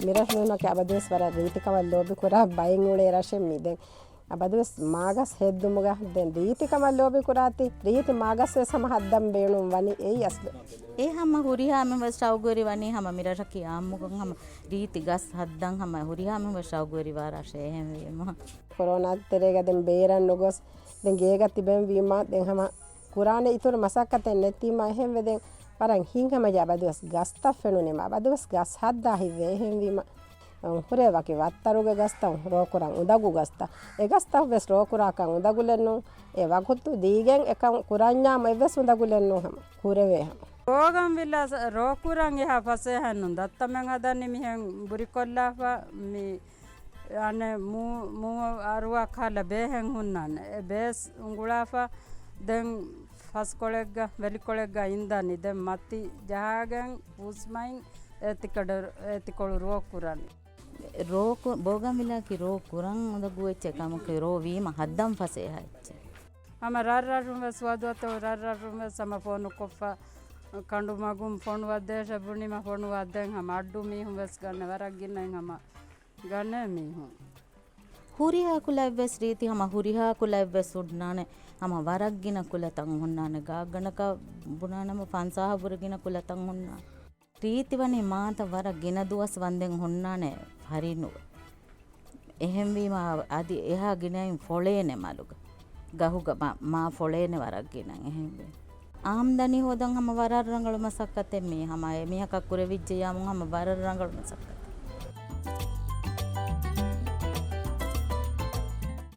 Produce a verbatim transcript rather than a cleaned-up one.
މިރަށު މީހުންނަކީ އަބަދުވެސް ވަރަށް ރީތިކަމަށް ލޯބި ކުރާ ބައެއް އުޅޭ ރަށެއް މި. ދެން އަބަދުވެސް މާގަސް ހެއްދުމުގަ ދެން ރީތިކަމަށް ލޯބި ކުރާތީ، ރީތި މާގަސް ވެސް ހަމަ ހައްދަން ބޭނުން ވަނީ އެއީ އަސްލު. އެ ހަމަ ހުރިހާ މީހުން ވެސް ޝައުގުވެރި ވަނީ ހަމަ މިރަށަކީ އާއްމުކޮށް ހަމަ ރީތި ގަސް ހައްދަން ހަމަ ހުރިހާ މީހުން ވެސް ޝައުގުވެރިވާ ރަށެއް އެހެންވީމަ. ކޮރޯނާ ތެރޭގަ ދެން ބޭރަށް ނުގޮސް ދެން ގޭގަ ތިބެން ވީމަ ދެން ހަމަ ކުރާނެ އިތުރު މަސައްކަތެއް ނެތީމަ އެހެންވެ ދެން ވަރަށް ހިތްހަމަޖެ އަބަދުވެސް ގަސްތައް ފެނުނީމަ އަބަދުވެސް ގަސް ހައްދާ ހިތްވޭ އެހެންވީމަ. ހުރޭ ވަކި ވައްތަރުގެ ގަސްތައް ރޯކުރަން އުނދަގޫ ގަސްތައް. އެ ގަސްތައް ވެސް ރޯކުރާކަށް އުނދަގުލެއް ނޫން. އެ ވަގުތު ދީގެން އެކަން ކުރަންޏާމު އެއްވެސް އުނދަގުލެއް ނޫން ހަމަ. ހުރެވޭ ހަމަ. ބޯގަންވިލާ ރޯކުރަން އެހާ ފަސޭހައެއް ނޫން. ދައްތަމެން ހަދަނީ މިހެން ބުރިކޮށްލާފަ މި އަނެއް މޫ، މޫ އަރުވާ ކަހަލަ ބޭހެއް ހުންނާނެ. އެ ބޭސް އުނގުޅާފަ ދެން ފަސްކޮޅެއްގަ، ވެލިކޮޅެއްގަ އިންދަނީ. ދެން މަތި ޖަހާގެން ހުސްމައިން އޭތިކަޑަ، އޭތިކޮޅު ރޯ ކުރަނީ. ރޯ ކު، ބޯގަންވިލާއަކީ ރޯ ކުރަން އުނދަގޫ އެއްޗެއް ކަމަކީ ރޯ ވީމަ ހައްދަން ފަސޭހަ އެއްޗެއް. ހަމަ ރަށްރަށުން ވެސް ވަދުވަތަ ރަށްރަށުން ވެސް ހަމަ ފޯނު ކޮށްފަ ކަނޑުމަގުން ފޮނުވައްދޭށޭ ބުނީމަ ފޮނުވައްދޭން ހަމަ އައްޑު މީހުން ވެސް ގަނެ ވަރަށް ގިނައިން ހަމަ ގަނޭ މީހުން. ހުރިހާ ކުލައެއްވެސް ރީތި ހަމަ ހުރިހާ ކުލައެއްވެސް ހުންނާނެ. ހަމަ ވަރަށް ގިނަ ކުލަތައް ހުންނާނެ. ގާތްގަނޑަކަށް ބުނާނަމަ ފަންސާހަށް ވުރެ ގިނަ ކުލަތައް ހުންނާނެ. ރީތި ވަނީ މާތައް ވަރަށް ގިނަ ދުވަސް ވަންދެން ހުންނާނެ ފަރިނުވެ. އެހެންވީމަ އަދި އެހާ ގިނައިން ފޮޅޭނެ މަލުގަ. ގަހުގަ މަ، މާ ފޮޅޭނެ ވަރަށް ގިނަ އެހެންވީ. އާމްދަނީ ހޯދަން ހަމަ ވަރަށް ރަނގަޅު މަސައްކަތެއް މީ. ހަމަ އެ މީހަކަށް ކުރެވިއްޖެޔާމު ހަމަ ވަރަށް ރަނގަޅު މަސައްކަތެއް.